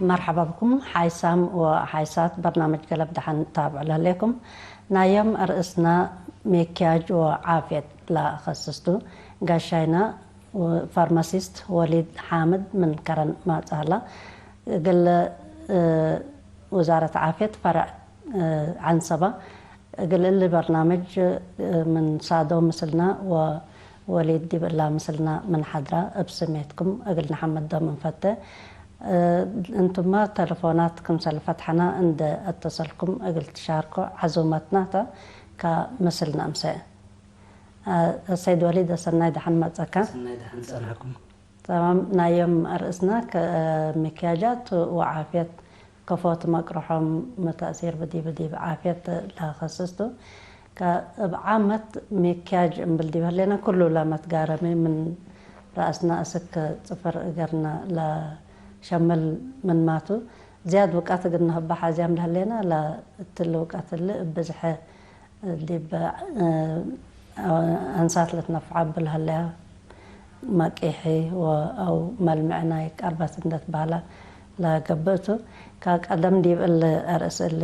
مرحبا بكم حيسام وحيسات برنامج قلب دحن تابع لهليكم. نايم أرئسنا مكياج وعافية لا خصصتو قاشاينا وفارماسيست وليد حامد من كرن ما تهلا قل وزارة عافية فرع عنصبة قل اللي برنامج من صادو مثلنا و ወሊድ ዲብላ ምስልና ምን ሓድራ እብ ስሜትኩም እግል ንሓመዶ ምንፈተ። እንቱማ ተለፎናት ክምሰል ፈትሐና እንደ እተሰልኩም እግል ትሻርኮ ዓዙመትናተ ካ ምስልና እምሰ። ሰይድ ወሊድ ሰናይ ደሓን መጸካ። ሰናይ ደሓን ጸናሕኩም። تمام ናዮም ኣርእስና ምክያጃት ወዓፍየት ከፎት መቅርሖም መታእሲር ብዲብ ዲብ ዓፍየት ላኸስስቱ እብ ዓመት ሚክያጅ እምብል ዲብ ህሌና ኩሉ ላመትጋረሚ ምን ረእስና እስክ ጽፍር እገርና ላሸምል ምን ማቱ ዝያድ ውቃት እግል ንህባ ሓዝያም ለህሌና ላእትል ውቃት እሊ እብ ብዝሐ ዲብ ኣንሳት ለትነፍዓ ብልሃለያ መቂሒ አው መልምዒ ናይ ቀርበት እንደትበህላ ለገብእቱ። ከቀደም ዲብ እሊ አርእስ እሊ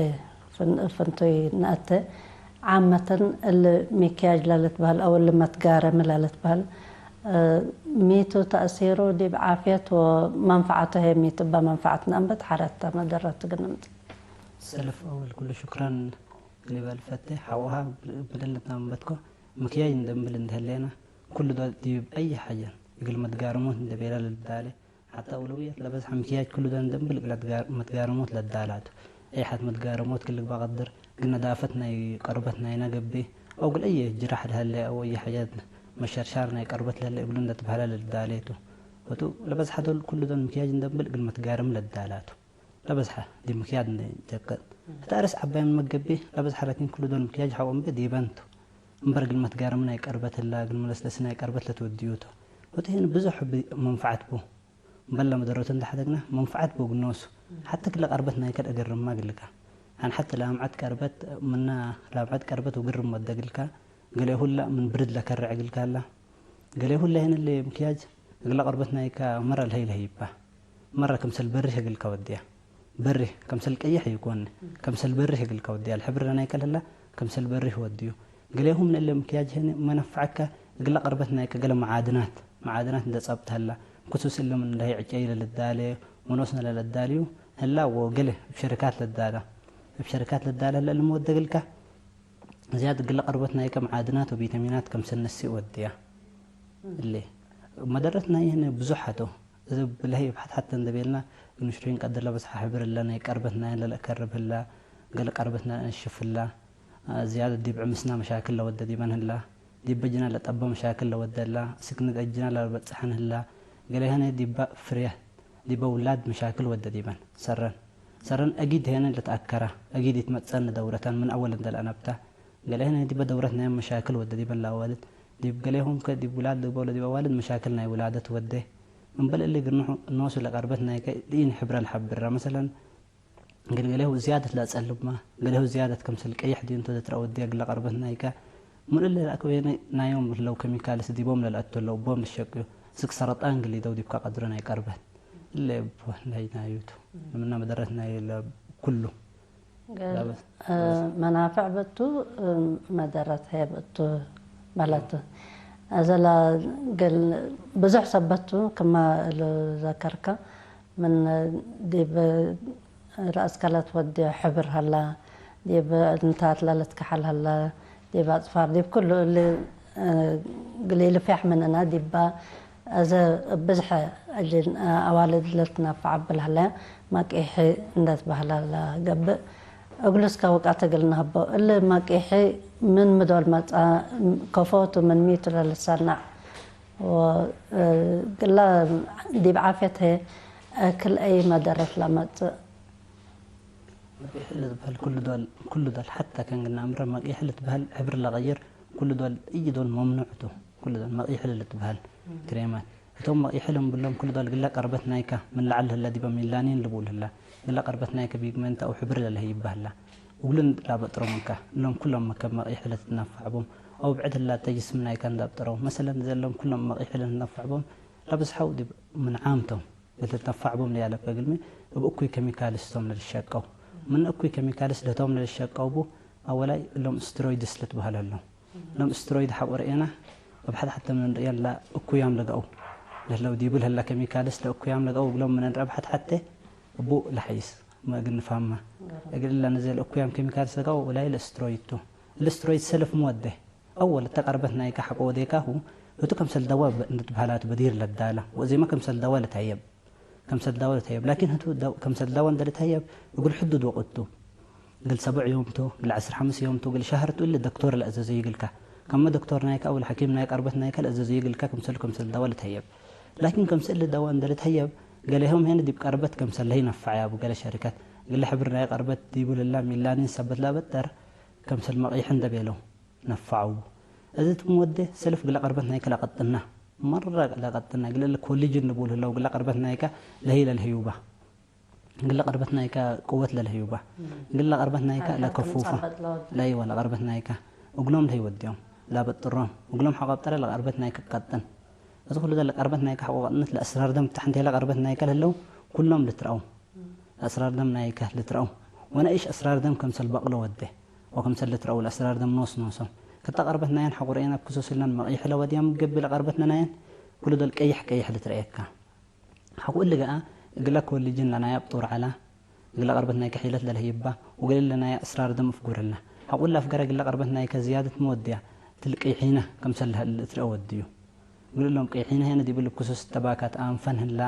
ፍንቱይ ነአተ። ዓመተን እሊ ሚክያጅ ለልትበህል አው እሊ መትጋረሚ ለልትበህል ሚቱ ተእሲሩ ዲብ ዓፍየት ወመንፈዓቱ ሄ ሚቱ እበ መንፈዓት ነአንበት ሐረተ መደረቱ ግንምጽ። ሰልፍ አወል ኩሉ ሹክራን ሊበል ፈቴ ሐውሃ ብደለትና መንበትኮ ምክያጅ እንደንብል እንደህሌና ኩሉ ዶ ዲብ አይ ሐጀን እግል መትጋርሞት እንደ ቤላ ለልዳሌ ሐታ አውለውየት ለበዝሐ ምክያጅ ኩሉ ዶ እንደንብል እግለ መትጋርሞት ለዳላቱ። አይ ሐት መትጋርሞት ክልግባ ቀድር እግል ነዳፈት ናይ ቀርበት ናይና ገብእ አው እግል አየ ጅራሕ ለሀሌ አው አየ ሐጃት መሸርሻር ናይ ቀርበት ለሀሌ እግሉ እንደትበህላ ለልዳሌቱ። ወቱ ለበዝሐ ዶል ኩሉ ዶል ምክያጅ እንደንብል እግል መትጋርም ለዳላቱ። ለበዝሐ ዲብ ምክያድ እንዴ ጀቅጥ። እት አርስ ዐባይ ምን መገብእ ለበዝሐ ላኪን ክሉ ዶል ምክያጅ ሐቆ እምበ ዲበን ቱ። እምበር እግል መትጋርም ናይ ቀርበት ህላ፣ እግል መለስለሲ ናይ ቀርበት ለትወድዩ ቱ። ወትህን ብዙሕ እብ መንፈዐት ቡ። እምበል ለመደረቱ እንደ ሐደግና መንፈዐት ቡ እግል ኖሱ። ሐተ ክለ ቀርበት ናይከ ለአገርማ እግልካ። አን ሐተ ላምዐት ቀርበት ምና ላምዐት ቀርበት ወግርም ወደ እግልካ። ገሌሁ እላ ምን ብርድ ለከርዕ እግልካ ህላ። ገሌሁ እላ ህን እሊ ምክያጅ እግለ ቀርበት ናይከ መረ ለሀይ ለሀይባ። መረ ክምሰል በሪህ እግልከ ወድያ። በሪህ፣ ከምሰል ቀይሕ ኢኮን፣ ከምሰል በሪህ እግልከ ወድያ። ለሕብር ናይከ ለህላ ከምሰል በሪህ ወድዩ። ገሌሁ ምን እለ ምክያጅ ህን መነፈዐከ እግለ ቀርበት ናይከ ገለ መዓድናት፣ መዓድናት እንደ ጸብጥ ህላ፣ ክሱስ እለ ምን ለህይ ዕጨይ ለልዳሌ፣ መኖስነ ለለዳልዩ ህላ ወገለ እብ ሸሪካት ለዳለ፣ እብ ሸሪካት ለዳለ ህለ እልም ወደ እግልከ ዝያድ እግለ ቀርበት ናይከ መዓድናት ወቪታሚናት ከምሰል ነስእ ወድያ። እሊ መደረት ናይ ህነ ብዙሕ ሐቶ። እብ ለሀይ እብ ሐት ሐተ እንደ ቤልና ግንሽሪን ቀድር ለበዝሐ ሕብር እለ ናይ ቀርበት ናይን ለለአከርብ ህላ፣ ገለ ቀርበትና ለአንሽፍ ህላ፣ ዝያደት ዲብ ዕምስና መሻክል ለወደ ዲበን ህላ፣ ዲብ በጅና ለጠበ መሻክል ለወደ ህላ፣ ስክንት እጅና ለበጽሐን ህላ፣ ገሌ ህነ ዲበ ፍርየት ዲበ ውላድ መሻክል ወደ ዲበን። ሰረን ሰረን አጊድ ሄነ ለትአከራ፣ አጊድ ኢትመጸን ደውረተን ምን አወል እንደ ለአነብታ። ገሌ ሄነ ዲበ ደውረት ናይ መሻክል ወደ ዲበን ለአዋልድ፣ ዲብ ገሌሆም ከ ዲብ ውላድ ልግበው ለዲብ አዋልድ መሻክል ናይ ውላደት ወዴ። እምበል እሊ ግርንሑ ኖሱ ለቀርበት ናይከ ኢን ሕብረ ለሐብራ። መሰለን፣ እግል ገሌሁ ዝያደት ለአጸልማ፣ ገሌሁ ዝያደት ከምሰል ቀይሕ ዲንቶ ለትረአ ወዴ እግለ ቀርበት ናይከ። ምን እሊ ለአክበየ ናዮም ህለው ከሚካልስ ዲቦም ለለአቶ ለውቦም ልሸቅዩ፣ ስክ ሰረጣን ግሊደው ዲብካ ቀድሮ ናይ ቀርበት። እለ እቦ ናይ ናዩቱ። ምና መደረት ናይ ለኩሉ። መናፍዕ በቱ መደረት ሄብ እቱ ማለት እዘላ ገል ብዙሕ ሰበቱ ክማ ልዘከርከ ምን ዲብ ረእስ ከለት ወዲ ሕብር ሀላ ዲብ እንታት ለልትከሓል ሀላ ዲብ ኣጽፋር ዲብ ኩሉ እሊ ግሊ ልፍያሕ ምንና ዲባ እዘ ብዝሐ እሊ ኣዋልድ ለልትነፍዓ ብልህለ መቂሒ እንደትበህለ ለገብእ እግሉ እስከ ውቃት እግል ነህቦ። እሊ መቂሒ ምን ምዶል መጽአ ከፎቱ ምን ሚቱ ለልሰናዕ ወግላ ዲብ ዓፍየት ክልአይ መደረት ለመጽእ። መቂሒ ልትበህል ኩሉ ዶል ኩሉ ዶል ሐታ ከንግና እምረ መቂሒ ልትበህል ሕብር ለቀይር ኩሉ ዶል እይ ዶል መምኑዕ ቱ። ኩሉ ዶል መቂሒ ልትበህል ክሬማት እቶም መቂሒ ልንብሎም ኩሉ ዶል ግለ ቀርበት ናይከ ምን ለዐል ህለ ዲበ ሚላኒን ልቡል ህለ ግለ ቀርበት ናይከ ቢግመንት አው ሕብር ለልሀይበ ህለ እግሉን ላበጥሮ ምንከ እሎም ኩሎም መከብ መቂሒ ልትነፈዕ ቦም አው ብዕድ ህላተ ጅስም ናይከ እንዳብጥረው መሰለን ዘሎም ኩሎም መቂሒ ልትነፈዕ ቦም ለብዝሐው ዲብ ምንዓም ቶም። ልትነፋዕ ቦም ለያለበ ግልሚ እብ እኩይ ኬሚካልስ ቶም ለልሸቀው። ምን እኩይ ኬሚካልስ ደቶም ለልሸቀው ቡ ኣወላይ እሎም ስትሮይድስ ልትበሃለሎም። እሎም ስትሮይድ ሓቆ ርእና ኣብ ሓደ ሓተ ምን ንርእየላ እኩያም ለጋኡ ለህለው ዲብል ህላ ኬሚካልስ ለእኩያም ለጋኡ እግሎም ምን ንረብ ሓደ ሓተ እቡ ለሓይስ መግንፋማ እግል ለነዘ ለእኩያም ኬሚካልስ ለጋኡ ወላይ ለስትሮይድ ቱ። ለስትሮይድ ሰልፍ ምወደ ኣወል እተ ቀርበት ናይካ ሓቆ ወዴካሁ እቱ ከምሰል ደዋ ንትበሃላቱ በዲር ለዳላ ወእዜማ ከምሰል ደዋ ለታየብ። ከምሰል ደዋ ለታየብ ላኪን ህቱ ከምሰል ደዋ እንደ ለታየብ እግል ሕዱድ ወቅቱ እግል ሰብዕ ዮምቱ እግል ዓስር ሓምስ ዮምቱ እግል ሻህርቱ እሊ ደክቶር ለእዘዘ ይግልካ። ከመ ደክቶር ናይካ ኣው ለሐኪም ናይ ቀርበት ናይካ ለእዘዘ ይግልካ። ከምሰል ከምሰል ደዋ ለታየብ ላኪን ከምሰል ደዋ እንደ ለታየብ ገሌሆም ሄን ዲብ ቀርበት ከምሰል ለሂ ነፋዕ ያቡ ገለ ሸሪካት እግለ ሕብር ናይ ቀርበት ዲቡ ለላ ሚላኒን ሰበት ላበጠር ከምሰል መቂሕ እንደ ቤለው ነፋዐው። እዚ ትምወደ ሰልፍ ግለ ቀርበት ናይከ ለቀጥና መራ ለቀጥና ግለ ኮሊጅን ንቡል ህለው ግለ ቀርበት ናይከ ለህይ ለልህዩባ ግለ ቀርበት ናይከ ቅወት ለልህዩባ ግለ ቀርበት ናይከ ለከፉፋ ለይወ ለቀርበት ናይከ እግሎም ለህይ ወዲዮም ላበጥሮም እግሎም ሓቋብጠረ ለቀርበት ናይከ ቀጥን። እዚ ኩሉ ለቀርበት ናይከ ሓቆ ቀጥነት ለእስራር ደም ታሕንቴ ለቀርበት ናይከ ለህለው ኩሎም ልትረአው። ኣስራር ደም ናይካ ልትረኡ ወነእሽ ኣስራር ደም ከምሰል በቕሎ ወደ ወከምሰል ልትረኡ ለኣስራር ደም ኖስ ኖሶም ክታ ቀርበት ናየን ሓቁ ርኤና ኣብ ክሱስ ለን መቒሕ ለወድያ ምገቢ ለቀርበት ነናየን ኩሉ ደል ቀይሕ ቀይሕ ልትረኤካ። ሓቁ እሊ ገኣ እግለ ኮሊጅን ለናያ ብጡር ዓላ እግለ ቀርበት ናይካ ሒለት ለልህይባ ወገለ ለናያ ኣስራር ደም እፍጉርልና። ሓቁ እሊ ኣፍገረ እግለ ቀርበት ናይካ ዝያደት መወድያ ትልቀይሒና ከምሰል ልትረእ ወድዩ። እግልሎም ቀይሒነ ሄነ ዲብል ክሱስ እተ ባካት ኣንፈን ህላ፣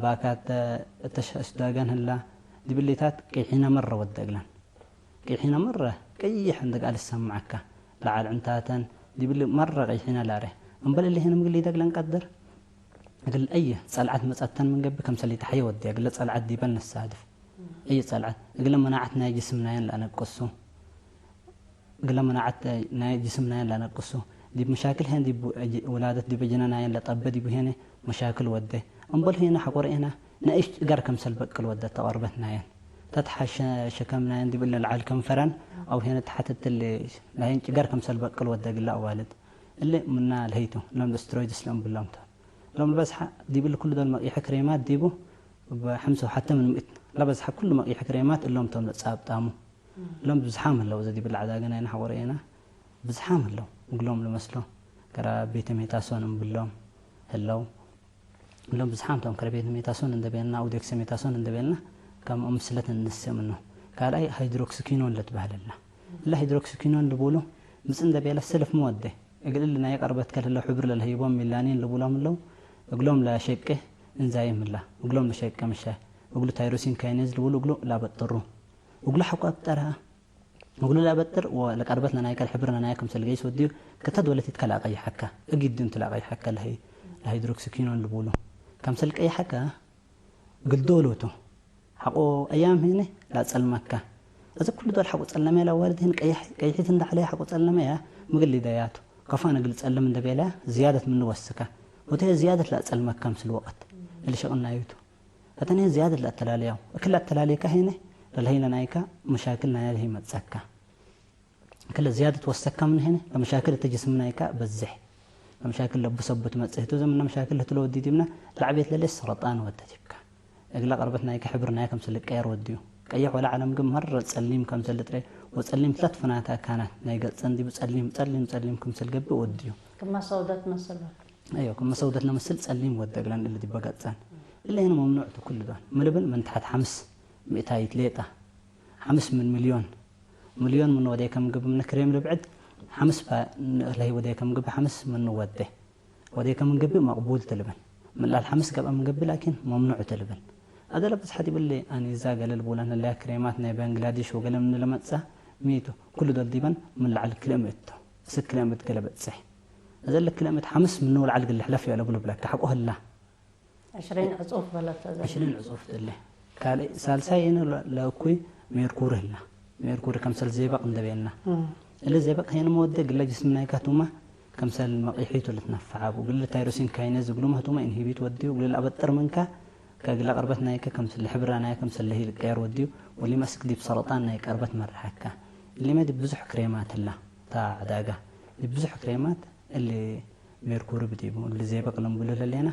ባካት እተ ሽዳገን ህላ፣ ዲብሊታት ቀይሒነ መረ ወደ እግለን። ቀይሒነ መረ ቀይሕ እንደ ቃል ይሰማዓካ። ለዓል ዕንታተን ዲብል መረ ቀይሒነ ላረ። እምበል እሊ ሄነ ምግል ይደግለን ቀድር። እግል ኣየ ጸልዓት መጸተን ምን ገቢ ከምሰል ይተሓየ ወደ እግለ ጸልዓት ዲበል ነሳድፍ። ኣየ ጸልዓት እግለ መናዓት ናይ ጅስምናየን ለኣነቅሱ። እግለ መናዓት ናይ ጅስምናየን ለነቅሱ ዲብ መሻክል ሄን ዲብ ውላደት ዲብ ጅነናየን ለጠበ ዲቡ ሄነ መሻክል ወደ። እምበል ሄነ ሐቆር ኤና ነእሽ ጭጋር ከምሰል በቅል ወደ ተቀርበት ናየን ተትሓሸ ሸከም ናየን ዲብ እለ ለዓል ከንፈረን አው ሄነ ተሓተትል ላሄን ጭጋር ከምሰል በቅል ወደ ግላ አዋልድ እለ ምና ለህይቱ ሎም ለስትሮይድስ ለእምብሎም ተ ሎም ለበዝሓ ዲብል ኩሉ ዶል መቂሐ ክሬማት ዲቡ ብሐምሳ ወሓተ ምን ምእት ለበዝሓ ኩሉ መቂሐ ክሬማት እሎም ቶም ለጻብጣሙ። እሎም ብዝሓም ህለው እዚ ዲብል ዓዳገ ናይ ንሓቆ ርኤና ብዝሓም ህለው እግሎም ልመስሎ ከራ ቤተ ሜታሶን እምብሎም ህለው። እሎም ብዝሓም ቶም ከረ ቤተ ሜታሶን እንደቤልና ኣው ዴክሰ ሜታሶን እንደቤልና ከም ምስለት እንስም ነው። ካልኣይ ሃይድሮክሲኪኖን ለትባህለላ እላ ሃይድሮክሲኪኖን ልቡሉ ምስ እንደቤለ ሰልፍ መወደ እግል እሊ ናይ ቀርበት ከልህለው ሕብር ለልህይቦም ሚላኒን ልቡሎም ህለው። እግሎም ለሸቄ እንዛይም ህላ እግሎም ለሸቄ ምሻ እግሉ ታይሮሲን ካይኔዝ ልቡሉ እግሉ ላበጥሩ እግሉ ሓቋ ብጠራ እግሉ ላበጥር ወለቀርበት ለናይከ ለሕብር ለናይ ከምሰል ገይስ ወድዩ ክተት ወለቲት ከላቀይሐካ እግድ እንቱ ላቀይሐካ ለሃይድሮክሲኪኖን ልቡሉ ከምሰል ቀይሐካ ግልዶሎቱ ሓቆ ኣያም ሄነ ላጸልመካ እዚ ኩሉ ዶል ሓቆ ጸለመያ ላዋልድ ሄን ቀይሒት እንዳዕለያ ሓቆ ጸለመያ ምግል ሊደያቱ ከፋን እግል ጸልም እንደቤላ ዝያደት ምንወስካ ወተ ዝያደት ላጸልመካ ምስል ወቀት እልሸቅናዩቱ። ፈተነ ዝያደት ለአተላለያው እክል አተላለይካ ሄነ ለልሀይለ ናይካ መሻክል ናያ ለህይ መጸካ። እክለ ዝያደት ወሰካ ምን ሄነ ለመሻክል እተ ጅስም ናይካ በዝሕ ለመሻክል ለቡ ሰቡ ትመጽእ ህቱ ዘምነ መሻክል ህትሎ ወዲ ዲብና ለዕቤት ለሌ ሰረጣን ወደ ዲብካ። እግለ ቀርበት ናይካ ሕብር ናያ ከምሰል ልቀየር ወድዩ ቀይሕ ወላ ዓለም ግን መረ ጸሊም ከምሰል ልጥረ ወጸሊም ትለት ፍናታ ካናት ናይ ገጸን ዲቡ ጸሊም ጸሊም ጸሊም ከምሰል ገብእ ወድዩ። ክማ ሰውደት መስል ኣዮ ክመ ሰውደት ለመስል ጸሊም ወደ እግለን እሊ ዲበ ገጸን እሊ ሄን መምኑዕ ቱ ኩሉ ዶን ምልብል ምን ተሐት ሐምስ ሚእታይት ሌጣ ሐምስ ምን ሚልዮን ሚልዮን ምን ወደይ ከም ግብ ምን ክሬም ልብዕድ ሐምስ ባ ንእለይ ወደይ ከም ግብ ሐምስ ምን ወደ ወደይ ከም ግብ መቅቡል ትልብን ምን ላል ሐምስ ገብአ ምን ግብ ላኪን መምኑዕ ትልብን። ኣደለ በዝሐ ዲብሊ ኣኒዛ ገለ ልቡለን ህለያ ክሬማት ናይ ባንግላዴሽ ወገለ ምን ለመጽአ ሚቱ ኩሉ ዶል ዲበን ምን ለዓል ክልእ ምእት ቶ። ስክ ለምድ ገለ በጽሕ። እዘ ልክ ለምድ ሓምስ ምኑ ወልዓል ግልሕለፍ እዮ ለብሉ ብለካ ሓቆ ህላ። ዕሽረይን ዕጹፍ በለት እዘ። ዕሽርን ዕጹፍ ትለ። ካልእ ሳልሳይ የነ ለእኩይ ሜርኩሪ ህላ። ሜርኩሪ ከምሰል ዜበቅ እንደቤልና። እለ ዜበቅ ሄን መወደ ግለ ጅስም ናይካ ቱማ ከምሰል መቂሒቱ ልትነፍዓ ቡ። ግለ ታይሮሲን ካይነዝ እግሉ መህቱማ ኢንሂቢት ወዲዩ እግሉ ለአበጥር ምንካ ከግለ ቀርበት ናይከ ከምሰል ሕብራ ናይከ ከምሰል ለሂ ልቀየር ወዲዩ ወሊ መስክ ዲብ ሰረጣን ናይ ቀርበት መርሓካ። እሊመ ዲብ ብዙሕ ክሬማት ህላ። እታ ዕዳጋ ዲብ ብዙሕ ክሬማት እሊ ሜርኩሪ ብዲቡ እሊ ዜበቅ ለንብሎ ለሌና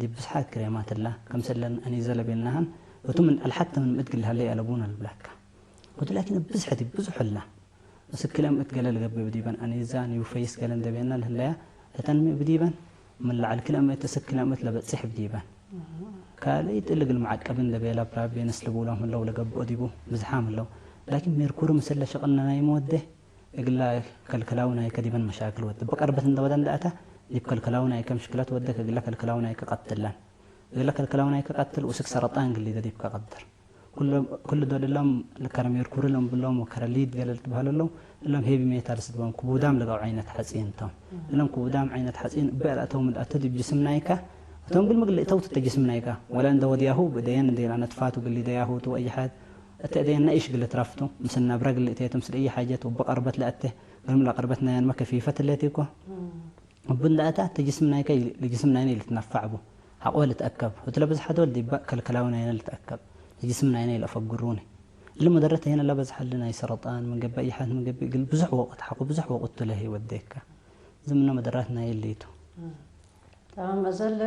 ዲብ ብዝሓት ክሬማት እላ፣ ከምሰለን ኣኔዛ ለቤልናሃን፣ እቱ ምን ኣልሓተ ምን ምእት ግልሃለ ያለቡን ኣልብላካ። ወቱ ላኪን ብዝሐ ዲብ ብዙሕ እላ። እስክለ ምእት ገለ ልገብእ ብዲበን ኣኔዛ ኒውፈይስ ገለ እንደቤና ልህለያ፣ እተን ምእ ብዲበን፣ ምን ለዓል ክለ ምእት እስክለ ምእት ለበጽሕ ብዲበን። ካልእ ይጥልግ ልመዓቀብን ለቤላ ብራቤንስ ልቡሎም ህለው ለገብኦ ዲቡ፣ ብዝሓም ህለው። ላኪን ሜርኩሪ ምስለ ሸቕልና ናይ መወደ፣ እግላ ከልከላዊ ናይ ከዲበን መሻክል ወደ። በቀርበት እንደ ወደ እንደ ኣታ፣ ዲብ ከልከላዊ ናይ ከም ሽክለት ወደ፣ ከግላ ከልከላዊ ናይ ከቀትላን። እግላ ከልከላዊ ናይ ከቀትል፣ ውስክ ሰረጣን ግሊደ ዲብ ከቀድር። ኩሉ፣ ኩሉ ዶል እሎም ለከረ ሜርኩሪ ሎም ብሎም፣ ወከረ ሊድ ገለ ልትበሃሉ ሎም፣ እሎም ሄቪ ሜታልስ ድቦም፣ ክቡዳም ለጋው ዓይነት ሓጺን እንቶም። እሎም ክቡዳም ዓይነት ሓጺን፣ እበ ያለ ኣቶም ልኣተ ዲብ ጅስም ናይካ፣ ኣቶም ግል ምግል እተውት ተጅስም ናይካ፣ ወላ እንደ ወዲያሁ፣ ብደየን እንደ ኢላ ነትፋቱ ግሊ ደያሁ፣ ትወይሓት፣ እተ ደየን ናይሽ ግል ትራፍቱ፣ ምስ ናብረ ግል እተየትም ስለ እይ ሓጀት፣ ወበ ቀርበት ለኣተ፣ ግልም ለቀርበት ናያን መከፊፈት ለቲ እኮ። እቡ እንደ ኣታ ተጅስም ናይካ፣ ልጅስም ናይነ ልትነፋዕ ቡ። ሓቆ ልትኣከብ። እቱ ለብዝሓ ዶል ዲባ ከልከላዊ ናይነ ልትኣከብ። ልጅስም ናይነ ይለፈግሩኒ። እሊ መደረት ይነ ለበዝሓሊ ናይ ሰረጣን፣ ምን ገባእ ይሓት ምን ገባእ እግል ብዙሕ ወቅት ሓቁ ብዙሕ ወቅት ቱ ለህ ይወደካ። ዝምነ መደራት ናይ እሊቱ። تمام እዘል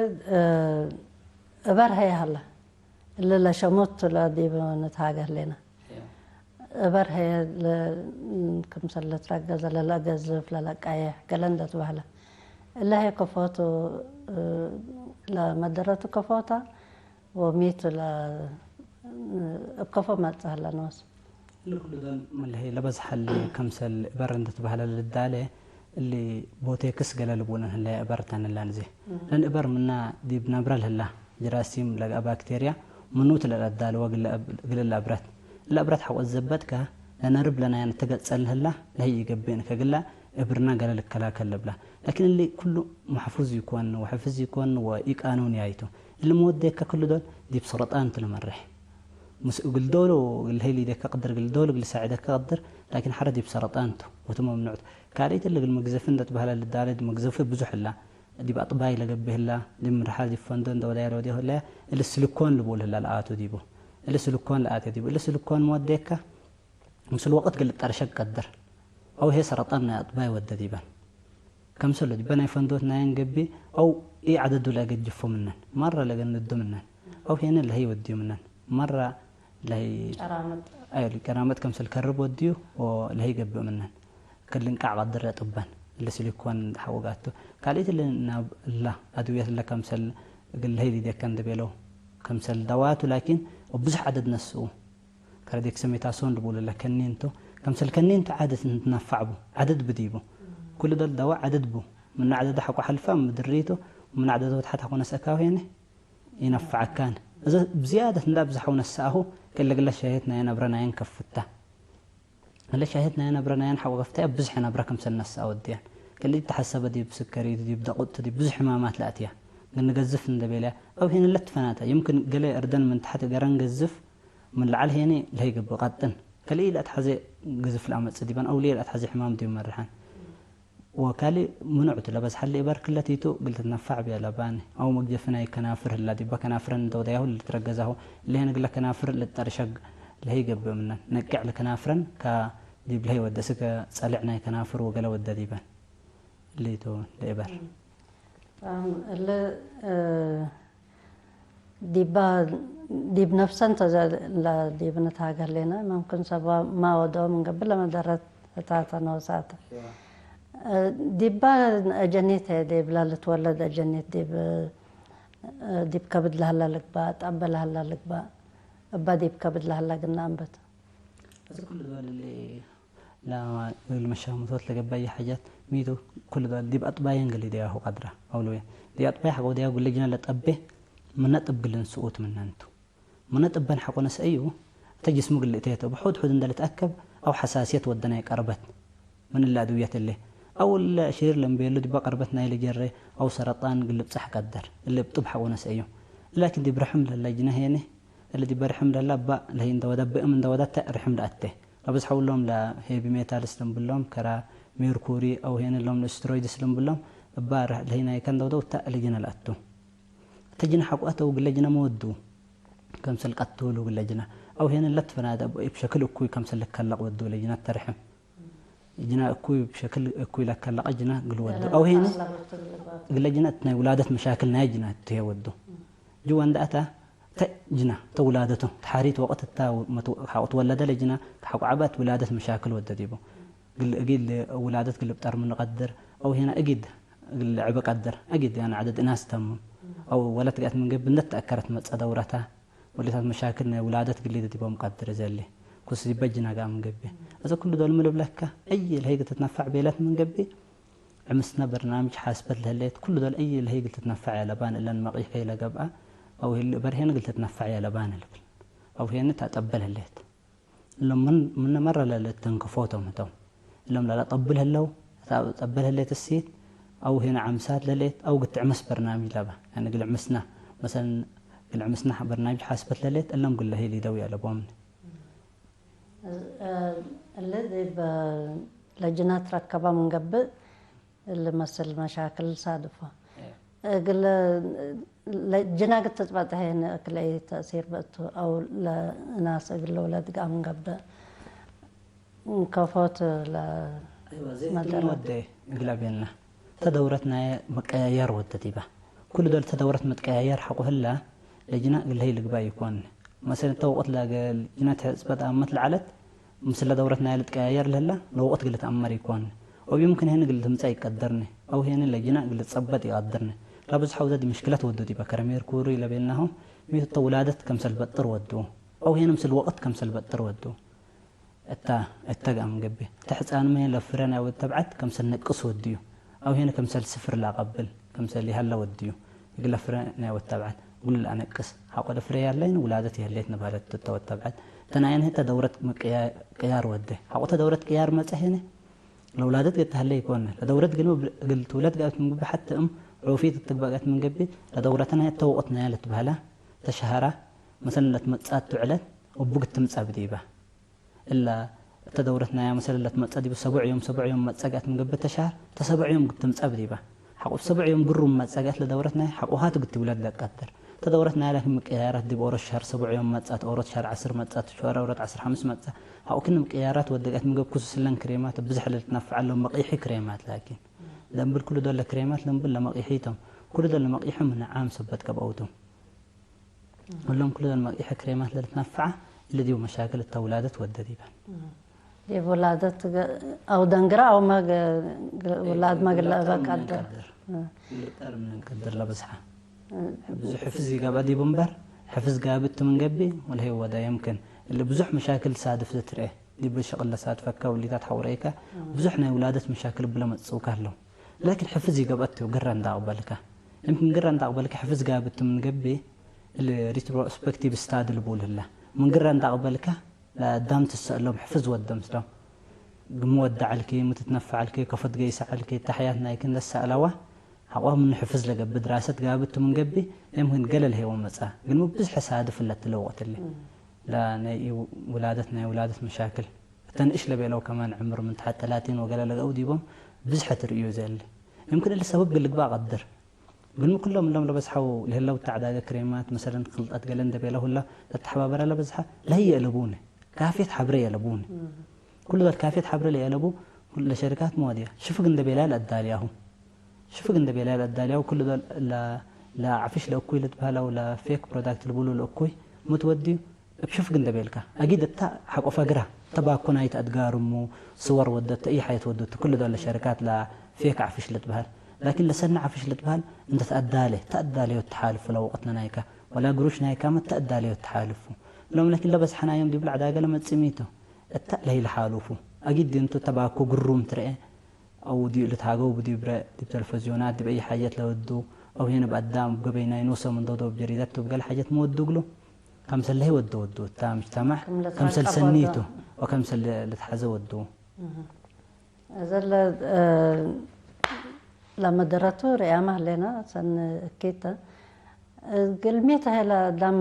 እበር ሀይ ሀላ እሊ ለሸሙት ለ ዲብ ንትሃገር ሌና እበር ሀይ ለ ክምሰል ለትረገዘ ለለገዝፍ ለለቃየሕ ገለ እንደ ትበህለ እለ ሀይ ከፎቱ ለመደረቱ ከፎታ ወሚቱ ለ እብ ከፎ መጽእ ሀላ ንወስ እሊ ኩሉ ዶል መለሀይ ለበዝሐሊ ከምሰል እበር እንደ ትበህለ ልዳለ እሊ ቦቴክስ ገለ ልቡነ ህለ እበር ተንላን ዜ ለን እበር ምና ዲብ ነብረ ልህላ ጀራሲም ለገአ ባክቴርያ ምኑት ለለዳልወ ግለ ለእብረት እለ እብረት ሐቆ ዘበጥከ ለነርብ ለናያን ተገጸ ልህላ ለህይ ይገብእን ከግላ እብርና ገለ ልከላከል ልብላ ላኪን እሊ ኩሉ መሕፉዝ ይኮን ወሕፍዝ ይኮን ወኢቃኑን ያይቱ እሊ መወደከ ክሉ ዶል ዲብ ሰረጣን ትልመርሕ ምስ እግል ዶሎ እግል ሄል ይደካ ቅድር እግል ዶሎ እግል ሳዕደካ ቅድር ላኪን ሐረ ዲብ ሰረጣን ቱ ወቱ መምኑዕ ቱ ካልኢት እሊ እግል መግዘፊ እንደ ትበህላ ልዳለ ዲብ መግዘፊ ብዙሕ እላ ዲብ ኣጥባይ ለገብህ እላ ዲብ ምርሓ ዲብ ፈንዶ እንደ ወዳያ ለወዲሁ እላ እሊ ስልኮን ልቡል ህላ ለኣቱ ዲቡ እሊ ስልኮን ለኣተ ዲቡ እሊ ስልኮን መወደካ ምስል ወቅት እግል ጠርሸ ቀድር ኣው ሄ ሰረጣን ናይ ኣጥባይ ወደ ዲበን ከምሰሎ ዲበ ናይ ፈንዶት ናየን ገቢ ኣው ኢ ዓደዱ ለገጅፎ ምነን ማራ ለገንዱ ምነን ኣው ሄነ ለህይ ወድዩ ምነን ማራ ለህይ ጨራመጥ ኣይ ቀራመጥ ከምሰል ከርብ ወድዩ ለህይ ገብእ ምነን ከልንቃዕ ቀድር ጥበን እለ ሲሊኮን ሓወጋቱ ካልኢት እለ ናብ እላ ኣድውየት እለ ከምሰል እግል ለህይ ሊደከ እንደቤለው ከምሰል ደዋቱ ላኪን ብዙሕ ዓደድ ነስኡ ከረ ዴክሳሜታሶን ድቡሉ ለከኒንቱ ከምሰል ከኒንቱ ዓደት እንትናፋዕቡ ዓደድ ብዲቡ ኩሉ ደል ደዋ ዓደድ ቡ ምና ዓደደ ሓቆ ሓልፋ ምድሪቱ ምና ዓደደ ወትሓት ሓቆ ነስአካ ወሄነ ይነፍዓካን እዘ ብዝያደት እንዳ ብዝሓው ነስኣሁ ከለግለ ሻየት ናየ ነብረ ናየን ከፍታ እለ ሻየት ናየ ነብረ ናየን ሓቆ ከፍታ ብዙሕ ነብረ ከምሰል ነስኣ ወድያን ከሊ ተሓሰበ ዲብ ስከሪት ዲብ ደቁጥ ዲብ ብዙሕ ሕማማት ለኣትያ ግን ንገዝፍ እንደቤልያ ኣብ ሄነ ለትፈናታ ይምክን ገለ እርደን ምን ተሓት ገረን ገዝፍ ምን ለዓል ሄኒ ለይግብ ቀጥን ከልኢ ለኣትሓዘ ግዝፍ ለኣመጽእ ዲበን ኣውልየ ለኣትሓዘ ሕማም ዲብ መርሐን ወካልእ ምኑዕ ቱ ለበዝሓሊ እበር ክለቲቱ እግል ትትነፋዕ ብያ ለባኒ ኣው መግጀፊ ናይ ከናፍር ህላ ዲበ ከናፍረን እንተ ወደያሁ ልትረገዛሁ ለሄን እግለ ከናፍር ልትጠርሸግ ለህይ ገብእ ምነን ነቅዕ ለከናፍረን ካ ዲብ ለህይ ወደ ስገ ጸልዕ ናይ ከናፍር ወገለ ወደ ዲበን ሊቱ ለእበር እለ ዲባ ዲብ ነፍሰን ተዘላ ዲብ ንትሃገር ሌና መምክን ሰባ ማ ወደኦም እንገብር ለመደረት እታተ ነውሳተ ዲባ አጀኒት ዲብ ለልትወለድ አጀኒት ዲብ ዲብ ከብድ ለህላ ልግባእ ጠበ ለህላ ልግባእ እባ ዲብ ከብድ ለህላ ግና እንበት እዚ ኩሉ ዝበል እሊ ለመሻሙቶት ለገባየ ሓጃት ሚቱ ኩሉ ዲብ ኣጥባየን ገሊ ደያሁ ቀድራ ኣውለውየን ዲብ ኣጥባየ ሓቆ ደያሁ ግለ ጅና ለጠቤ ምነ ጥብ ግልን ስኡት ምነንቱ ምነ ጥበን ሓቆ ነስአዩ እተ ጅስሙ ግሊ እተየተ ብሑድ ሑድ እንደልትኣከብ ኣው ሓሳስየት ወደናይ ቀርበት ምን እለ ኣድውየት እለ ኣው እለ ሽሪር ለምቤሉ ዲባ ቀርበት ናይ ለጀረ ኣው ሰረጣን ግልብጻሕ ቀደር እለ ብጥብ ሓቆ ነስአዩ ላኪን ዲብ ርሕም ለላ ጅና ሄነ እለ ዲበ ርሕም ለላ እባ ለህይ እንደወዳ ብእም እንደወዳ ተ ርሕም ለኣተ ለብዝሐውሎም ለሄቪ ሜታልስ ልንብሎም ከራ ሜርኩሪ ኣው ሄነ ሎም ስትሮይድስ ልንብሎም እባ ለህይ ናይከ እንደወደው ተ ለጅነ ለኣቱ እተ ጅነ ሓቁ ኣተው ግለ ጅነ መወዱ ከምሰል ቀትሉ ግለ ጅነ ኣው ሄነ ለትፈናደ እብ ሸክል እኩይ ከምሰል ልከለቅ ወዱ ለጅነ ተርሕም ጅና እኩይ ብሸክል እኩይ ለከለቀ ጅና ግልወዱ። አው ሄነ ግለ ጅና ናይ ውላደት መሻክል ናይ ጅና ትሄወዱ። ጅዋ እንዳእታ ተ ጅና ተውላደቱ ተሓሪት ወቅት እታ ሓቁት ወለደ ለጅና ሓቁ ዓባት ውላደት መሻክል ወደድ ይቦ። ግል እጊል ውላደት ግልብጠር ምን ቀድር። አው ሄና እጊድ ግል ዕበ ቀድር እጊድ ያና ዓደድ እናስ ተምም። አው ወለት ጋት ምን ገብ እንደት ተአከረት መጸ ደውረታ ወሊታት መሻክል ናይ ውላደት ግሊ ድዲቦም ቀድር ዘሊ ኩስ ይበጅና ጋር ምን ገብ። እዚ ኩሉ ዶል ምልብለካ እይ ለህይ ትትነፋዕ ቤለት ምን ገብ። ዕምስና በርናምጅ ሓስበት ለህሌት ኩሉ ዶል እይ ለህይ ግል ትትነፋዕ ያለባን እለን መቂሕ ከይለገብአ። አው ህል በርሄን ግል ትትነፋዕ ያለባን ልብል። አው ሄን ታጠበል ህሌት እሎም ምን ምን መረ ለለት ተንክፎቶም እቶም እሎም ላላ ጠብል ህለው። ታጠበል ህሌት እሲት አው ሄን ዓምሳት ለሌት አው ግትዕምስ በርናምጅ ለባ። ያኒ ግልዕምስና መሰለን ግልዕምስና በርናምጅ ሓስበት ለሌት እሎም ግለ ህል ይደው ያለቦምን። እለ ለጅና ትረከባ ምንገብእ ልመስል መሻክል ሳድፎ እግለ ለጅና ግትጽበጠ ሄን እክለይ ተእሲር በእቱ አው ለእናስ እግለ ውለድ ጋር ምንገብእ ከፎት ለ ወደ እግላ ቤልና ተደውረት ናይ መቀያየር ወደት ይባ። ኩሉ ዶል ተደውረት መትቀያየር ሓቁ ህላ ለጅና ግልሀይ ልግባ ይኮን። መሰል ተወቅት ላገል ጅና ትሕጽበት አመት ለዓለት ምስለ ደውረት ናይ ልትቀያየር ለህላ ለወቅት ግል ተአመር ይኮን። ኦብ ይምክን ሄን ግል ትምጻ ይቀደርኒ አው ሄን ለጅና ግል ጸበጥ ይቀደርኒ። ለብዝሐ ውዘድ ምሽክለት ወዱ ዲባ ከረሜር ኩሪ ለቤልናሆም ሚቱ ተውላደት ከምሰል በጥር ወዱ አው ሄን ምስል ወቅት ከምሰል በጥር ወዱ። እታ እተግኣም ገቢ ተሕፃንመ ለፍረ ናይ ወድ ተብዓት ከምሰል ነቅስ ወድዩ። አው ሄን ከምሰል ስፍር ላቀብል ከምሰል ይሃለ ወድዩ። እግለ ፍረ ናይ ወድ ተብዓት ጉል አነቅስ ሓቆ ለፍረ ያለይን ውላደት የህሌት ንባለት እተ ወድ ተብዓት ተናየን ህተ ደውረት ቅያር ወደ ሓቆተ ደውረት ቅያር መፀ ሄነ። ለውላደት ገተሃለ ይኮነ ለደውረት ግን እግል ትውለት ጋት ምግቢ ሓተ እም ዑፊት እትግባጋት ምን ገቢ ለደውረተና እተ ወቅት ናያ ለትበሃላ ተሸሃራ መሰለን ለትመጻት ትውዕለት እቡ ግትምጻ ብዲባ። እላ እተ ደውረት ናያ መሰለን ለትመጸ ዲቡ ሰቡዕ ዮም ሰቡዕ ዮም መጸጋት ምን ገቢ ተሸሃር ተሰቡዕ ዮም ግትምጻ ብዲባ። ሓቁ ሰቡዕ ዮም ግሩም መጸጋት ለደውረት ናይ ሓቁሃት ግትውለት ለቀድር ተደውረት ናይ ላኪ ምቅያራት ዲብ ኦሮት ሸህር ሰቡዕ ዮም መጻት ኦሮት ሸህር ዓስር መጻት ሸወር ኦሮት ዓስር ሓምስ መጻ። ሓቁ ክን ምቅያራት ወደጋት ምን ገብ ኩሱስ ለን ክሬማት ብዙሕ ለልትነፍዓሎም መቂሒ ክሬማት ላኪን ለምብል ኩሉ ዶለ ክሬማት ለምብል ለመቂሒቶም ኩሉ ዶለ መቂሖም ንዓም ሰበት ገብአውቶም። ሁሎም ኩሉ ዶለ መቂሒ ክሬማት ለልትነፍዓ እለ ዲቡ መሻክል እታ ውላደት ወደድ ይባል። ዲብ ውላደት አው ደንግራ አው ውላድ መግለ በቃ ቀድር ቀድር ለበዝሓ ብዙሕ ሕፍዝ ይገባ ዲቡ እምበር ሕፍዝ ጋብት ምን ገቢ ወልሄ ወዳ የምክን እለ ብዙሕ መሻክል ሳድፍ ዝትርኤ ዲብ ሸቅል ለሳድፈካ ውሊታት ሓውረይካ ብዙሕ ናይ ውላደት መሻክል ብለ መጽውካ ኣሎ። ላኪን ሕፍዝ ይገብአት ግረ እንዳቅበልካ የምክን ግረ እንዳቅበልካ ሕፍዝ ጋብት ምን ገቢ እለ ሪትሮስፔክቲቭ ስታዲ ልቡል ህላ ምን ግረ እንዳቅበልካ ለአዳም ትሰእሎም ሕፍዝ ወደ ምስሎም ግም ወደ ዓልኪ ምትትነፍ ዓልኪ ከፈት ገይሰ ዓልኪ ታሕያት ናይክን ለሰእለዋ ሓቆም ምን ሕፍዝ ለገብ ድራሰት ጋብት ምን ገቢ የምክን ገለ ለሄወ መጻ ግን ብዝሕ ሳድፍ ለትለወቅትሊ። لا ናይ ውላደት ናይ ውላደት መሻክል እተን እሽ ለቤለው ከማን ዕምር ምን ተሓት ተላቲን ወገለ ለገው ዲቦም ብዝሐ ትርእዩ ዘሊ። يمكن እሊ ሰበብ ግልግባ ቀድር ግን ኩሎም እሎም ለበዝሓው ለህለው ተዕዳገ ክሬማት መሰለን ክልጣት ገለ እንደቤለ ሁላ ለተሓባበራ ለበዝሓ ለህየ የለቡነ ካፌት ሓብረ የለቡነ። ኩሉ ዶል ካፌት ሓብረ ለየለቡ ለሸሪካት መዋድያ ሽፍግ እንደቤላ ለአዳልያሁ ሽፍግ እንደቤላ ለአዳልያሁ ኩሉ ዶል ለዓፍሽ ለእኩይ ልትበሃለው ለፌክ ፕሮዳክት ልብሉ ለእኩይ ምትወድዩ እብ ሽፍግ እንደ ቤልካ አጊድ እታ ሓቆ ፈግራ ተባኮ ናይት አድጋር እሙ ስወር ወደት እይ ሓየት ወደት ኩሉ ዳለ ሸርካት ላ ፌክ ዓፍሽ ልትበሃል ላኪን ለሰኒ ዓፍሽ ልትበሃል እንተ ተአዳለ ተአዳለዮ ተሓልፉ ለወቅት ነናይካ ወላ ግሩሽ ናይካ መ ተአዳለዮ ተሓልፉ ሎም ላኪን ለበዝሓናዮም ዲብል ዕዳገ ለመጽሚቶ እታ ለይልሓሉፉ አጊድ እንቱ ተባኮ ግሩም ትርኤ አው ዲዩ ልትሃገው ብዲብረ ዲብ ተለፈዝዮናት ዲብ አይ ሓጀት ለወዱ አው ሄነ ብአዳም ገበይ ናይ ኖሶም እንዶዶ ብጀሪደት ዲብ ገለ ሓጀት መወዱ እግሉ ከምሰል ለህይ ወደ ወዱ እታ ምጅተማዕ ከምሰል ሰኒቱ ወከምሰል ልትሓዘ ወዱ። እዘለ ለመደረቱ ርያ ማህሌና ሰን እኪተ ግልሚት ሀላ ዳም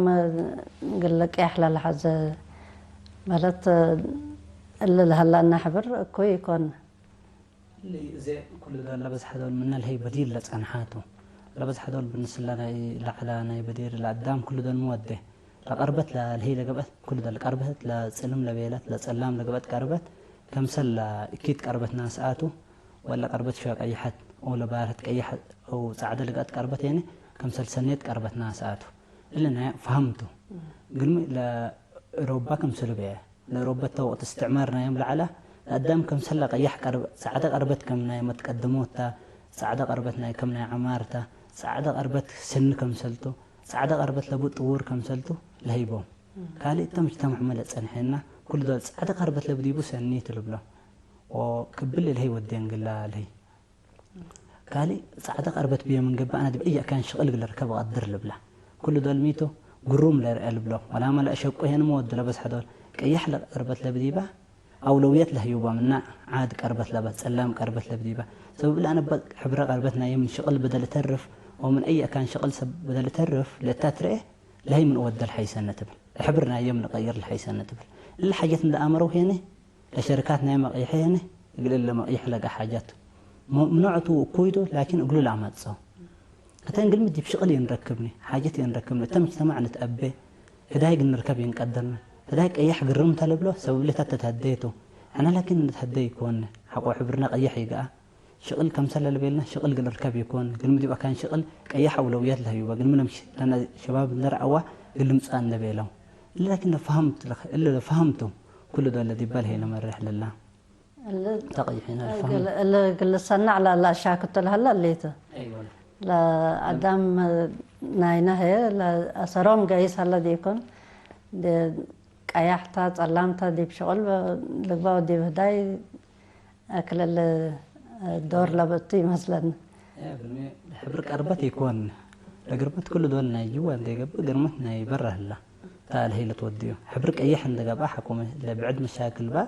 ግለ ቅያሕ ለልሓዘ ማለት እለ ለሀላ እናሕብር እኮ ይኮን። እሊ እዜ ኩሉ ዶ ለበዝሐ ዶል ምነ ለሀይ በዲር ለጸንሓቱ። ለበዝሐ ዶል ብንስለ ናይ ለዐላ ናይ በዲር ለአዳም ኩሉ ዶል ምወዴ። ለቀርበት ለልሀይ ለገብአት ኩሉ ዶል ቀርበት ለጽልም ለቤለት ለጸላም ለገብአት ቀርበት ከምሰላ እኪት ቀርበትና ሰኣቱ ወላ ቀርበት ሸዋ ቀይሐት ኦለ ባረት ቀይሐት ኦ ጻዕደ ልጋት ቀርበት የነ ከምሰል ሰኔት ቀርበትና ሰኣቱ እለ ናይ ፈሃምቱ ግልሚ ለሮባ ከምሰሉ በየ ለሮበት ወቅት እስትዕማር ናዮም ለዓላ ኣዳም ከምሰላ ቀያሕ ቀርበ ጻዕደ ቀርበት ከም ናይ መትቀደሞታ ጻዕደ ቀርበት ናይ ከም ናይ ዓማርታ ጻዕደ ቀርበት ስኒ ከምሰልቱ ጻዕደ ቀርበት ለቡ ጥውር ከምሰልቱ ለሂቦም ካልእ እተ ምጅተማዕ መለ ጸንሐና ኩሉ ዶ ጻዕደ ቀርበት ለብዲቡ ሰኒ ትልብሎ ክብል ለሂ ወደን ግላ ለሂ ካልእ ጻዕደ ቀርበት ብዮ ምን ገባእና ድብ እያ ካን ሽቕል ግለ ርከብ ቀድር ልብላ ኩሉ ዶ ልሚቶ ግሩም ለርአ ልብሎ ወላ መለ ሸቆ ሄን መወድ ለበዝሐ ዶል ቀያሕ ለቀርበት ለብዲባ ኣውለውየት ለህዩባ ምና ዓድ ቀርበት ለባ ጸላም ቀርበት ለብዲባ ሰብብ ለአነ በ ሕብረ ቀርበት ናይ ምን ሽቕል በደል ተርፍ ወምን እያ ካን ሽቕል ሰብ በደል ተርፍ ለታ ትርአ ለሀይ ምን እወደል ሐይሰነ ትብል ለሕብር ናዮም ንቀይር ለሐይሰነ ትብል እለ ሓጀት እንደ ኣመረው ሄነ ለሸርካት ናይ መቂሐ ሄነ እግል እለ መቂሕ ለጋ ሓጃት ምኖዕቱ እኩይዶ ላኪን እግሉ ላመጸው እተን ግልሚ ዲብ ሽቅል የንረክብኒ ሓጀት የንረክብኒ እተ ምጅተማዕ ንትአቤ ህዳይ ግን ንርከብ የንቀደርኒ ህዳይ ቀያሕ ግርም ተለብሎ ሰብብሌታት ተትሀደየቱ ኣነ ላኪን ንትሀደይ ይኮነ ሓቆ ሕብርና ቀያሕ ይገኣ ሽቕል ከምሰለ ልቤልና ሽቕል ግልርከብ ይኮን ግልሚ ዲብ ኣካን ሽቕል ቀያሕ ኣውለውያት ለህዩባ ግልሚ ለምሽ ለና ሸባብ እንደረኣዋ ግልምጻ እንደቤለው እለ ላኪን ለፈሃምት እለ ለፈሃምቱ ኩሉ ዶ ለዲባ ለሄ ለመርሕ ለላ ተቀይሒና ለፈሃም እለ ግልሰና ዕላ ላሻክቶ ለሀላ ሌተ ለአዳም ናይና ሄ ለአሰሮም ገይስ ሀለ ዲኮን ቀያሕታ ጸላምታ ዲብ ሽቕል ልግባ ወዲብ ህዳይ ክልል ዶር ለበቱ ይመስለኒ ሕብር ቀርበት ይኮን ለግርመት ኩሉ ዶል ናይ ጅዋ እንደ ገብእ ግርመት ናይ በራ ህላ ታል ህይለት ወድዮ ሕብር ቀይሕ እንደ ገብኣ ሓኮመ ለብዕድ መሻክል ባ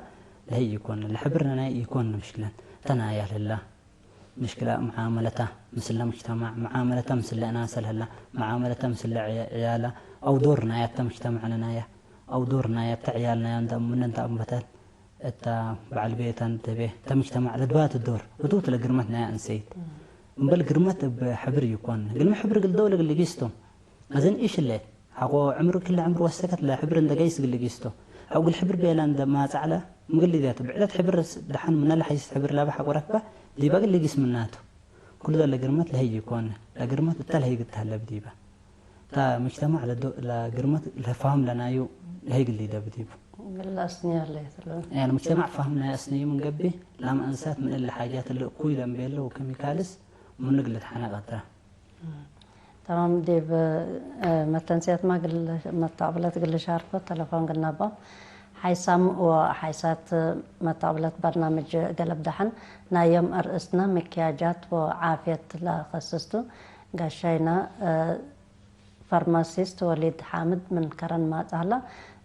ለህይ ይኮን ለሕብር ናይ ይኮን ምሽክለን ተናያ ህላ ምሽክላ መዓመለታ ምስለ ሙጅተማዕ መዓመለታ ምስለ እናሰል ህላ መዓመለታ ምስለ ዕያላ ኣው ዶር ናያታ ሙጅተማዕ ነናያ ኣው ዶር ናያታ ዕያል ናያ እንዳ ምነ እንዳ ኣንበታል እታ በዓል ቤታ ንተቤ እታ ምጅተማዕ ለድባት ዶር ህዱት ለግርመት ናይ ኣንሰይት እምበል ግርመት እብ ሕብር ይኮን ግልሚ ሕብር ግልደው ለግልጊስቶ መዘን ኢሽለ ሓቆ ዕምሩ ክለ ዕምሩ ወሰከት ለሕብር እንደ ገይስ ግልጊስቶ ሓው ግል ሕብር ቤላ እንደ ማጻዕለ ምግልዲያት ብዕለት ሕብር ደሓን ምና ለሓይስ ሕብር ላባ ሓቆ ረክበ ዲባ ግልጊስ ምናቱ ኩሉ ለግርመት ለህይ ይኮን ለግርመት እታ ለህይ ግታለብ ዲባ እታ ሙጅተማዕ ለግርመት ለፋህም ለናዩ ለህይ ግሊ ደብዲቡ። ግል አስንያ ለይትለ። ያን ሙጅተማዕ ፋህም ናይ አስንዩ ምን ገቢ ላም አንሳት ምን እለ ሓጃት እለ እኩይ ለምቤለ ወከሚካልስ ምኑ ግል ተሓነቀተ። ተማም ዲብ መተንስያትማ መታቅብለት ግል ሻርኮ ተለፎን ግናቦም ሓይሳም ወሓይሳት መታቅብለት በርናምጅ ገለብ ደሓን ናዮም ኣርእስትና ምክያጃት ወዓፍየት ለኸስስቱ ጋሻይና ፋርማሲስት ወሊድ ሓምድ ምን ከረን ማጻህላ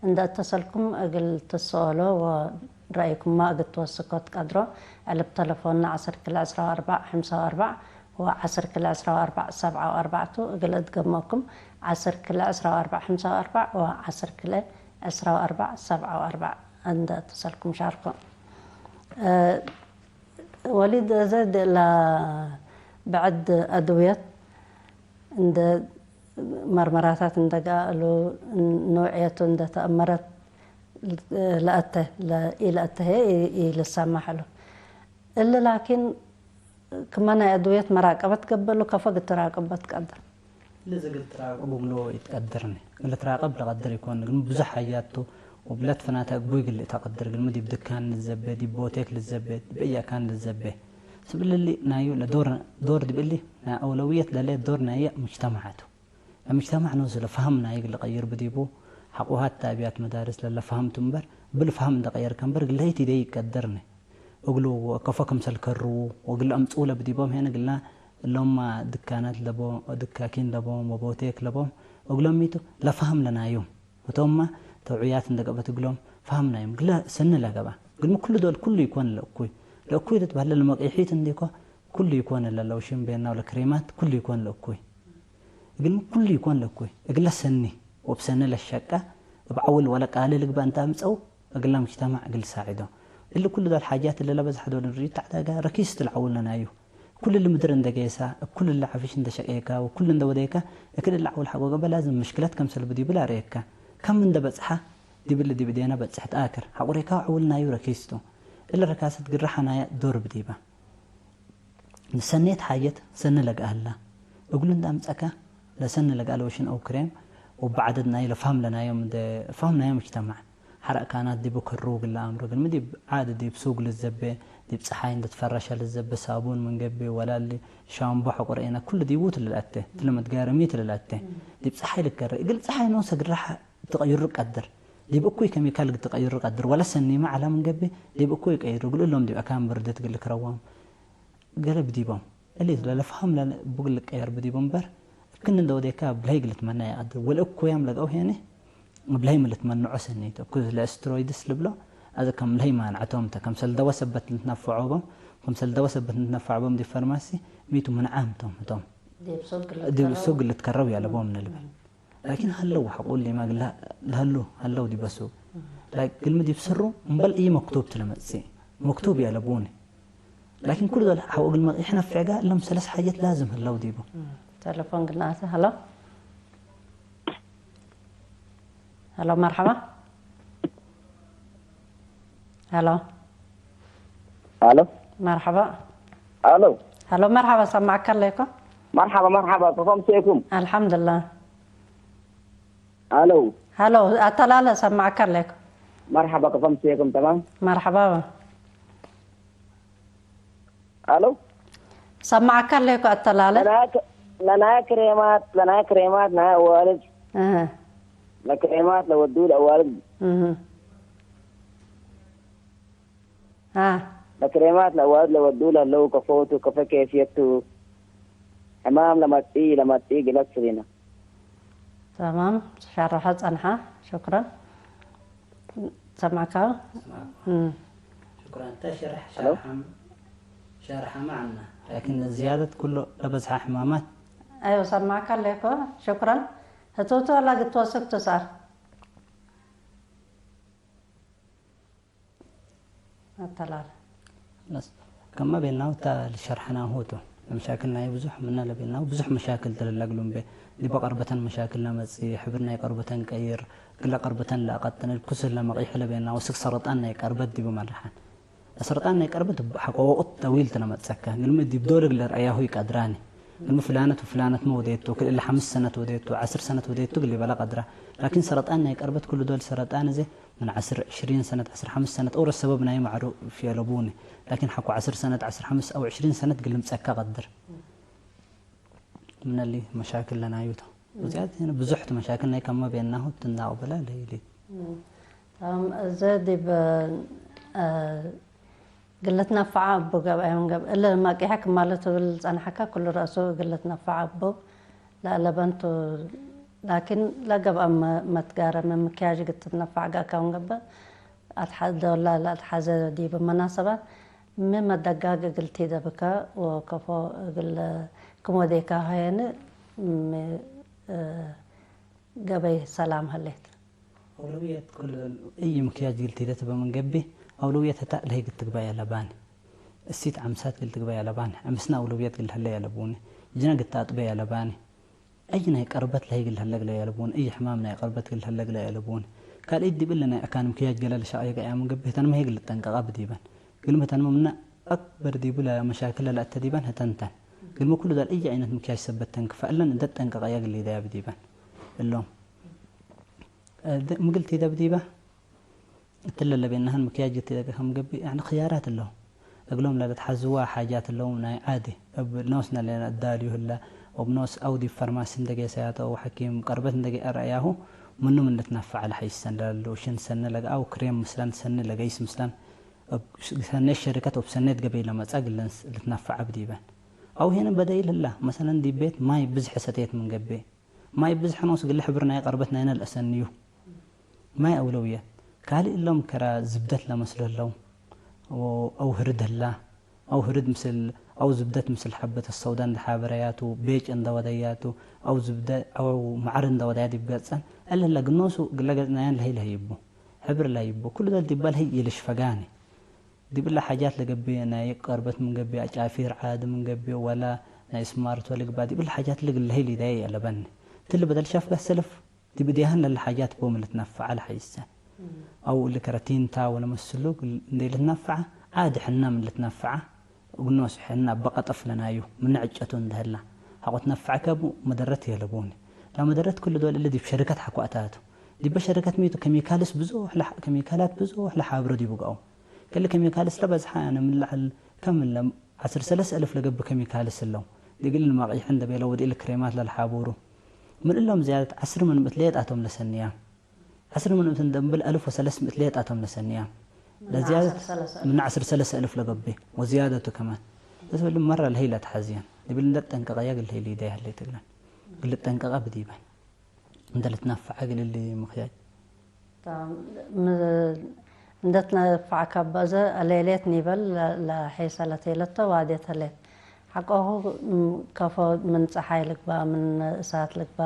እንደ እተሰልኩም እግል ትሰኦሎ ወረአይኩማ እግል ትወስኮ ትቀድሮ ዕልብ ተለፎንና ዓሰርክል ዕስራ ወኣርባዕ ሕምሳ ወኣርባዕ ወዓሰርክል ዕስራ ወኣርባዕ ሰብዓ ወኣርባዕቱ እግል እድገመኩም ዓሰርክል ዕስራ ወኣርባዕ ሕምሳ ወኣርባዕ ወዓሰርክል ዕስራ ወኣርባዕ ሰብዓ ወኣርባዕ እንደ እተሰልኩም ሻርኮ ወሊድ እዘ ብዕድ ኣድውየት እንደ መርመራታት እንደገኣሉ ንውዕየቱ እንደተኣመረት ለእተ ኢለእተሀ ኢልሰማሕሉ እሊ ላኪን ክማ ናይ ኣድውየት መራቀበት ገብእሉ ከፎ ግትራቅበት ቀድር። ለዘ ግል ትራቀብ እግሎ ይትቀድርኒ። ግል ትራቀብ ለቀድር ይኮን ግን ብዙሕ ሀያቱ ወብለት ፍናተ እግቡይ ግል ተቀድር ግን ዲብ ድካን ልዘቤ ዲብ ቦቴክ ልዘቤ ዲብ እያካን ልዘቤ ስብልሊ ናዩ ለዶር ዶር ዲብሊ ናይ አውለውየት ለለ ዶር ናየ ሙጅተማዓቱ ለሙጅተማዕ ነው ስለ ፋህም ናይ ግል ቀይር ብዲቡ ሐቁሃት ታቢያት መዳርስ ለለ ፋህም ትንበር ብል ፋህም እንደ ቀየር ከንበር ግለይት ይደይ ይቀደርኒ እግሉ ወከፎ ክምሰል ከርዉ ወግል ኣምጽኡ ለብዲቦም ሄነ ግልና እሎማ ድካናት ለቦ ድካኪን ለቦም ወቦቴክ ለቦም እግሎም ሚቱ ለፋህም ለናዮም እቶማ ተውዕያት እንደገበት እግሎም ፋህም ናዮም ግለ ስኒ ለገባ ግልሚ ኩሉ ዶል ኩሉ ይኮን ለእኩይ ለእኩይ ልትባለ ለመቂሒት እንዲኮ ኩሉ ይኮን ለለውሽም ቤናው ለክሬማት ኩሉ ይኮን ለእኩይ እግልሚ ኩሉ ይኮን ለኩይ እግለ ሰኒ ወብ ሰኒ ለሸቀ እብ ዐውል ወለ ቃሊ ልግበእ እንተ አምጸው እግለ ምጅተማዕ እግል ሳዕዶ። እሊ ኩሉ ዳል ሓጃት እለ ለበዝሐ ዶል ንርዩ ተዕዳጋ ረኪስ ትልዐውል ነናዩ። ኩሉ እሊ ምድር እንደ ጌሳ እብ ኩሉ እሊ ዐፍሽ እንደ ሸቄካ ወኩሉ እንደ ወዴካ እክል እሊ ዐውል ሐቆ ገበ ላዝም ምሽክለት ከምሰል ብዲቡ ላርኤካ። ከም እንደ በጽሐ ዲብ እሊ ዲብ እዴነ በጽሕ ተአክር ሐቁሬካ ዐውል ናዩ ረኪስ ቱ። እለ ረካሰት ግራ ሓናያ ዶር ብዲባ ንሰኔት ሓየት ሰኒ ለግኣላ እግሉ እንዳምጸካ ለሰኒ ለግኣ ሎሽን ኣው ክሬም ወበዓደድ ናይ ለፋም ለናዮም ደ ፋም ናዮም እጅተማዕ ሓራእ ካናት ዲቡ ክሩ ግላ ኣምሩ ግን ምዲ ዓድ ዲብ ሱግ ልዘበ ዲብ ጸሓይ እንደትፈረሸ ልዘበ ሳቡን መንገቢ ወላሊ ሻምቦ ሕቁር ኤና ኩሉ ዲቡ ትልልኣተ ትልመት ጋርሚ ትልልኣተ ዲብ ጸሓይ ልከረ እግል ጸሓይ ኖሰ ግራ ትቐይሩ ቀድር ዲብ እኩይ ከሚካል ትቐይሩ ቀድር ወላ ሰኒማ ዓላ መንገቢ ዲብ እኩይ ቀይሩ እግል እሎም ዲብ ኣካን ብርደት ግል ክረዋም ገለ ብዲቦም እሊ ለለፍሃም ለብጉል ልቀየር ብዲቦም በር እክን እንደወዴካ ብለይ ግልት መና ይቀድር ወለ እኩያም ለቀው ሄኒ ብለይ ምልት መንዖ ሰኒቶ ኩዝ ለስትሮይድስ ልብሎ ኣዚ ከም ለይ ማንዓቶም ተ ከም ሰልደወ ሰበት ልትነፈዖቦም ከም ሰልደወ ሰበት ልትነፈዖቦም ዲ ፈርማሲ ሚቱ ምንዓም ቶም እቶም ዲብ ሱግ ልትከረው ያለቦም ንልበል ላኪን ሀለው ሐቁል ሊማ ግላ ለሀሉ ሀለው ዲበሱ ላኪን ግልሚ ዲብ ስሩ እምበል እይ መክቱብ ትለመጽእ መክቱብ ያለቡኒ ላኪን ኩሉ ዶል ሐው እግል መቂሕ ነፍዕጋ እሎም ሰለስ ሓጀት ላዝም ህለው ዲቡ። ተለፎን ግናተ ሀሎ ሀሎ መርሐባ ሀሎ ሀሎ መርሐባ ሀሎ ሀሎ መርሐባ ሰማዕካ ኣለይኮ መርሐባ መርሐባ ከፈም ሴኩም ኣልሐምዱላ ሀሎ ሀሎ ኣተላለ ሰማዕካ ኣለይኮ መርሐባ ከፈም ሴኩም ተማም መርሐባ ሀሎ ሰማዕካ ኣለይኮ ኣተላለ ለናይ ክሬማት ለናይ ክሬማት ናይ ኣዋልድ ለክሬማት ለወዱ ለኣዋልድ ለክሬማት ለኣዋልድ ለወዱ ለለው ከፈውቱ ከፈ ኬፍየቱ ሕማም ለመጢ ለመጢ ግለት ስሊና تمام شرح ጸንሓ شكرا ሰማዕካ شكرا انت شرح شرحة شرحة معنا لكن زيادة كله لبزحة حمامات ايوه سمعك ليكو شكرا هتوتو ولا قد توسك تسار التلال ከመ ቤልናሁ እተ ልሸርሐናሁ ቱ። ለመሻክል ናዩ ብዙሕ ምነ ለቤልናሁ ብዙሕ መሻክል ተ ለለግሉምቤ። ዲበ ቀርበተን መሻክል ለመጽእ፣ ሕብር ናይ ቀርበተን ቀይር፣ ግለ ቀርበተን ለአቀጥንል ኩስህ ለመቂሕ ለቤልናሁ እስክ ሰረጣን ናይ ቀርበት ዲቡ መርሐን። ለሰረጣን ናይ ቀርበት እብ ሐቆ ወቅት ጠዊል ተ ለመጽአከ። ግልሚ ዲብ ዶልግ ለርአያሁ ኢቀድራኒ። ግልሚ ፍላነት ወፍላነትመ ወዴቱ፣ ክልእለ ሐምስ ሰነት ወዴቱ፣ ዐስር ሰነት ወዴቱ ግል ኢበለ ቀድራ። ላኪን ሰረጣን ናይ ቀርበት ክሉ ዶል ሰረጣን እዜ ምን ዐስር ዕሽሪን ሰነት ዐስር ሐምስ ሰነት ኦረ ሰበብ ናይ ማዕሩፍ የለቡኒ ላኪን ሐቆ ዐስር ሰነት ዐስር ሐምስ አው ዕሽሪን ሰነት ግልምጸካ ቀድር ምነሊ መሻክል ለናዩታ ወዚያት ብዙሕት መሻክል ናይ ከመ ቤናሁ ትንዳቅበላ ለይሊ እዚ ዲብ ግልትነፋዓ እቡ ገብአዮም ገብ እለ ማቂሐክ ማለት ትብል ጸንሐካ ኩሉ ረእሱ ግልትነፋዓ እቡ ለአለበንቱ ላኪን ለገብአ መትጋረ መምክያጅ ግትትነፋዕ ጋካውን ገበ አትሐደወላ ለአትሐዘ ዲብ መናሰባት ሚ መደጋግ እግል ቲደብከ ወከፎ እግል ክም ወዴካ ሀየኒ ሚ ገበይ ሰላም ሀሌት። አውለውየት ክሉ እይ ምክያጅ ግልቲደት በምን ገቢ አውለውየት ህታ ለህይ ግትግባይ አለባኒ። እሲት ዓምሳት ግልትግባይ አለባኒ። ዕምስና አውለውየት ግልህለይ አለቡኒ። ጅነ ግታጥበይ አለባኒ። እይ ናይ ቀርበት ለህይ ግልህለግ ለይ አለቡኒ። እይ ሕማም ናይ ቀርበት ግልህለግ ለይ አለቡኒ። ካልኢት ዲብ እለ ናይ አካን ምክያጅ ገለ ለሻቅየ ገአያ ምን ገቢ ህተንመ ህይ ግልጠንቀቃ ብዲበን። ግልሚ ህተንመ ምነ አክበር ዲቡ ለመሻክል ለለአተ ዲበን ህተንተን። ግልሚ ኩሉ ዳል እይ ዓይነት ምክያጅ ሰበት ተንክፈ እለን እደት ጠንቀቀያ ግልይደያ ብዲበን። እሎም ምግል ቲደብዲበ እትለ ለቤናህን ምክያጅ ቲደገ ከም ገብእ ያኒ ክያራት እለው። እግሎም ለለትሓዝዋ ሓጃት እለው ናይ ዓዲ እብ ኖስነ ሌና እዳልዩ ህለ ወብ ኖስ አው ዲብ ፈርማሲ እንደጌ ሰያተ ወብ ሐኪም ቀርበት እንደጌ አርአያሁ ምኑ ምን ልትነፈዐ ለሐይሰን ለለሉ ሽን ሰኒ ለገአው ክሬም ምስለን ሰኒ ለገይስ ምስለን እብ ሰኔት ሸሪከት ወብ ሰኔት ገበይ ለመጸ ግለን ልትነፈዐ ብዲበን። አው ሄነ በደይል ህላ መሰለን ዲብ ቤት ማይ ብዝሐ ሰቴት ምን ገብእ ማይ ብዝሐ ኖስ ግለ ሕብር ናይ ቀርበት ናይነ ለአሰንዩ። ማይ አውለውየት። ካልእ እሎም ከራ ዝብደት ለመስሎ ለው። አው ህርድ ህላ። አው ህርድ ምስል አው ዝብደት ምስል ሐበት አሰውዳ እንደ ሐበረያቱ ቤጭ እንደ ወደያቱ አው ዝብደ አው መዓር እንደ ወደያ ዲብ ገጸን እለ ህላ ግኖሱ ግለ ገጽ ናየን ለህይ ለህይቡ። ሕብር ለህይቡ። ኩሉ ዘል ዲባ ለህይ ኢልሽፈጋኒ። ዲብለ ሓጃት ለገብእ ናይ ቀርበት ምን ገብእ፣ አጫፊር ዓድ ምን ገብእ ወላ ናይ ስማርት ወልግባ ዲብለ ሓጃት ልግለሂ ሊዳየ የለበኒ። ትል በደል ሸፍገ ስልፍ ዲብ እዴህን ለለ ሓጃት ቦም ልትነፈዓ ለሐይሰን። أو اللي كراتين تا ولا مسلوك، اللي لتنفع عادي حنا من لتنفع. قلنا سحنا بقى طفلنا يو من عجته اندهلا. حقوت نفع كابو مدرت يا لبوني. لا مدرت كل دول اللي دي بشركات حكواتاتو. دي بشركات ميتو كيميكالس بزوح لح-، كيميكالات بزوح لحابرو دي بقاو. كل كيميكالس لبزحة أنا من لعل كم من لم عشر سلس ألف لقب كيميكالس اللو. دي قل الماقي حند بيلو ودي الكريمات للحابورو. من اللهم زيادة عشر من متليت أتوم لسنيا. عشر من متن دنبل ألف وثلاث متليت أتوم لسنيا. من لزيادة عشر سلس ألف. من عشر سلس ألف لقبي وزيادة كمان. بس بل مرة الهيلة تحزين. دي بل ندت أنك غياق الهيلة دي هاللي تقلن. قلت أنك غاب ديبان. أنت اللي تنفع عقل اللي مخياج. እንደ ትነፋዕ ካብ በዘ ሌሌት ኒበል ለሒሰ ለቴለቶ ዋዴ ተሌት ሓቆሁ ከፎ ምን ፀሓይ ልግባ ምን እሳት ልግባ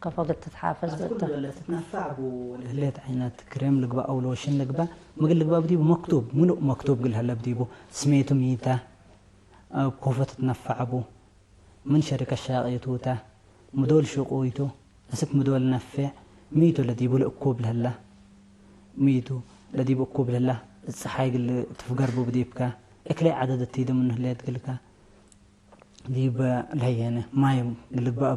ከፎ ግትት ሓፈዝ ኣቲ ኩሉ በለ ትትነፋዕ ቡ ልህሌት ዓይነት ክሬም ልግባ ኣው ሎሽን ልግባ ምግል ልግባ ብዲቡ መክቱብ ምሉእ መክቱብ ግል ሀለ ብዲቡ ስሜቱ ሚታ ኣብ ኮፎ ትትነፋዕ ቡ ምን ሸሪከ ሻቂቱታ ምዶል ሽቁይቱ እስክ ምዶል ነፌዕ ሚቱ ለዲቡ ለእኩብ ለህላ ሚቱ ለዲቡ እኩብ ለህላ ፀሓይ ግል ትፍገርቡ ብዲብካ እክለይ ዓደድ እትይደ ምኑ ህለየት ግልካ ዲበ ለህየነ ማይ ግልግባእ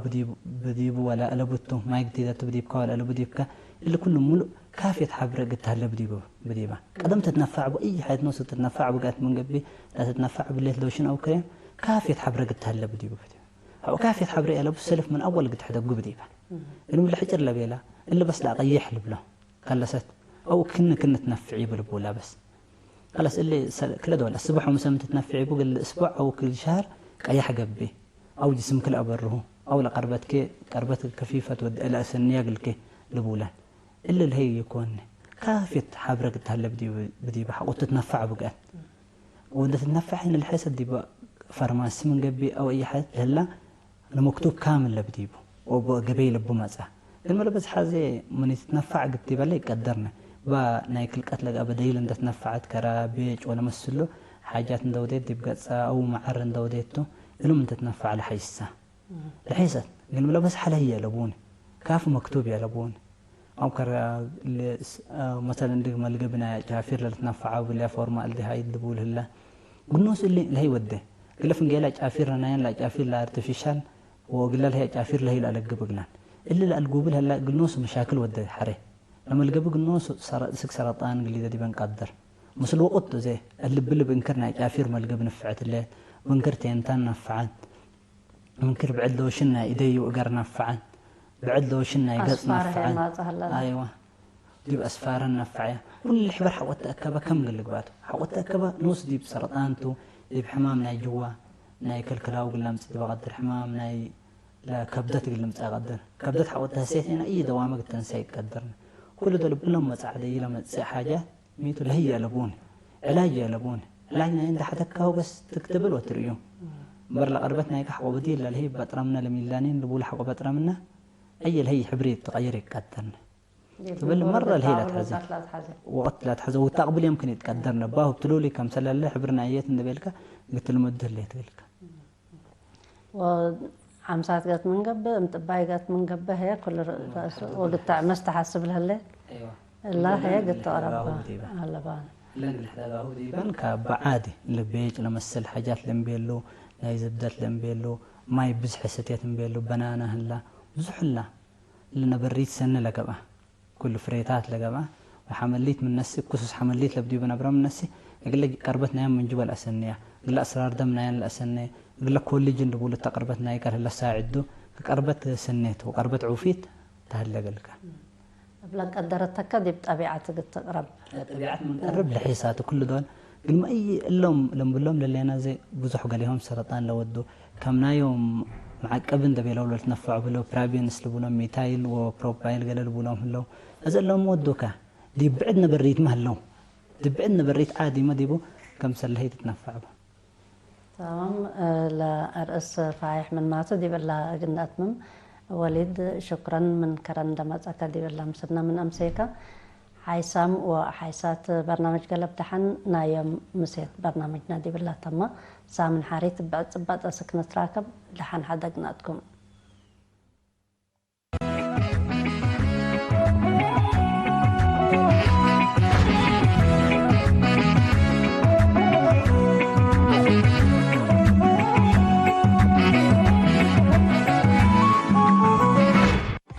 ብዲቡ ወላ እለቡቱ ማይ ግትይደቱ ብዲብካ ወላ እለቡ ዲብካ እሊ ኩሉ ሙሉእ ካፍየት ሓብረ ግታለ ብዲቡ ብዲባ ቀደም ትትነፋዕ ቡ እይ ሓየት ኖስ ትትነፋዕ ቡ ጋት ምን ገቢ ላትትነፋዕ ብሌት ሎሽን ኣው ክሬም ካፍየት ሓብረ ግታለ ብዲቡ ብዲባ أو كافي حبري ألبو سلف من أول قد حدا قبدي بان إنه اللي حجر لبيلا اللي بس لا قيح لبلو خلصت أو كن كن تنفعي بلبولا بس خلص اللي سل... كل دول الصبح ومسام تتنفعي بقول الأسبوع أو كل شهر قيح قبي أو جسم كل أبره أو لقربتك قربتك كفيفة ود إلى سنيا قلك لبولا اللي الهي يكون كافي حبرك تهلا بدي بدي بحق وتتنفع بقى وده تتنفع هنا الحسد دي بقى فرماسي من قبي أو أي حد هلا المكتوب كامل لبديبو وبقبيل بمزة الملبس حازي من يتنفع قبتي بلا يقدرنا با نايكل قتلك أبديل انت تنفعت كرا بيج ولا مسلو حاجات ندوديت دي بقصة أو معر ندوديتو إلو من تتنفع لحيسة لحيسة قال ملبس حالية لبوني كاف مكتوب يا لبوني أو كرا مثلا دق ملقبنا جافير لتنفع ولا فورما الدهايد دبول هلا قلنوس اللي لهي وده قال فنجيلا جافير ناين لا جافير لا ارتفيشال وقال لها جافير لهي لا لقب قلان اللي لا القوبل هلا قلنوس مشاكل وده حري لما القب قلنوس سر سك سرطان قال لي دي بنقدر مثل وقت زي اللي بلب انكرنا جافير ملقب نفعت الليل وانكرتين تان نفعت ምንክር ብዕድ ሎሽን ናይ ኢደይ ወእገር ነፍዓን ብዕድ ሎሽን ናይ ገጽ ነፍዓን ኣይዋ ዲብ ኣስፋረን ነፍዓያ ኩሉ ሕበር ሓቆት ተእከበ ከም ግልግባቱ ሓቆት ተእከበ ንኡስ ዲብ ሰርጣንቱ ዲብ ሕማም ናይ ጅዋ ናይ ከልክላዊ ግላምጽ ዲበ ቀድር ሕማም ናይ ለከብደት ግልምጻ ቀድር ከብደት ሓቆት ተህሴት ኢና እይ ደዋመ ግተንሳ ይቀድርነ ኩሉ ደልብሎም መጻዕደ ይለመጽእ ሓጃት ሚቱ ለህየ ለቡኒ ዕላጅ ለቡኒ ዕላጅ ናይ እንዳ ሓተካው በስ ትክትብል ወትርእዩ እምበር ለቀርበት ናይ ካሕቆ በዲል ለልህይ በጥረምነ ለሚላኒን ልቡል ሓቆ በጥረምነ አየ ለህይ ሕብሪ ትቀይር ይቀተልነ ትብል መረ ለህይ ላትሐዘ ወቅት ላትሐዘ ውታቅብል የምክን ይትቀደርነ ባሁ ብትሉሊ ከምሰለለ ሕብሪ ናየት እንደቤልካ ግትልመዱ ህለ ትብልካ ሓምሳት ገት ምን ገብእ እምጥባይ ገት ምን ገብእ ህየ ኩሉ ርእሱ ወግታዕ መስተሓስብ ለህለ እላ ህየ ግትቕ ረባ ኣለባ ለንግልሕ ደጋሁ ዲበን ካብ በዓዲ ልቤጭ ለመስል ሓጃት ለምቤሉ ናይ ዝብደት ለምቤሉ ማይ ብዝሒ ስትየት እምቤሉ በናና ህላ ብዙሕ ህላ ለነበሪት ሰኒ ለገብኣ ኩሉ ፍሬታት ለገብኣ ወሓመሊት ምነሲ ኩሱስ ሓመሊት ለብዲቡ ነብረ ምነሲ እግለ ቀርበት ናያ ምንጅበ ለአሰንያ እግለ አስራር ደም ናያን ለአሰነ እግለ ኮሊጅ እንድቡሉ ተቅርበት ናይ ቀር ለሳዕዱ ከቀርበት ስኔት ወቀርበት ዑፊት ተህለ ገልካ እብለ ቀደረተከ ዲብ ጠቢዓት ግትቅረብ ጠቢዓት ምንቀርብ ለሒሳት ኩሉ ዶል ግልመ እይ እሎም ለምብሎም ለሌና ዘ ብዙሕ ገሌሆም ሰረጣን ለወዱ ከም ናዮም መዓቀብ እንደ ቤለው ለልትነፈዑ ብለው ፕራቢንስ ልብሎም ሚታይል ወፕሮፓይል ገለ ልብሎም ህለው እዚ እሎም ወዱካ ዲብ ብዕድ ነበሪት መህለው ዲብ ብዕድ ነበሪት ዓዲመ ዲቡ ከም ሰለሀይ ትትነፈዕ ቡ تمام ለእርእስ ፋይሕ ምን ማቱ ዲበላ ግንዳትምም ወሊድ ሽኩረን ምን ከረን እንደመጸከ ዲበላ ምስልና ምን ኣምሰይከ ሓይሳም ወሓይሳት በርናመጅ ገለብ ደሓን ናዮም ምሴት በርናመጅና ዲብላ ተማ ሳምን ሓሪት ብዕጽባጠ ስክ ንትራከብ ደሓን ሓደግናትኩም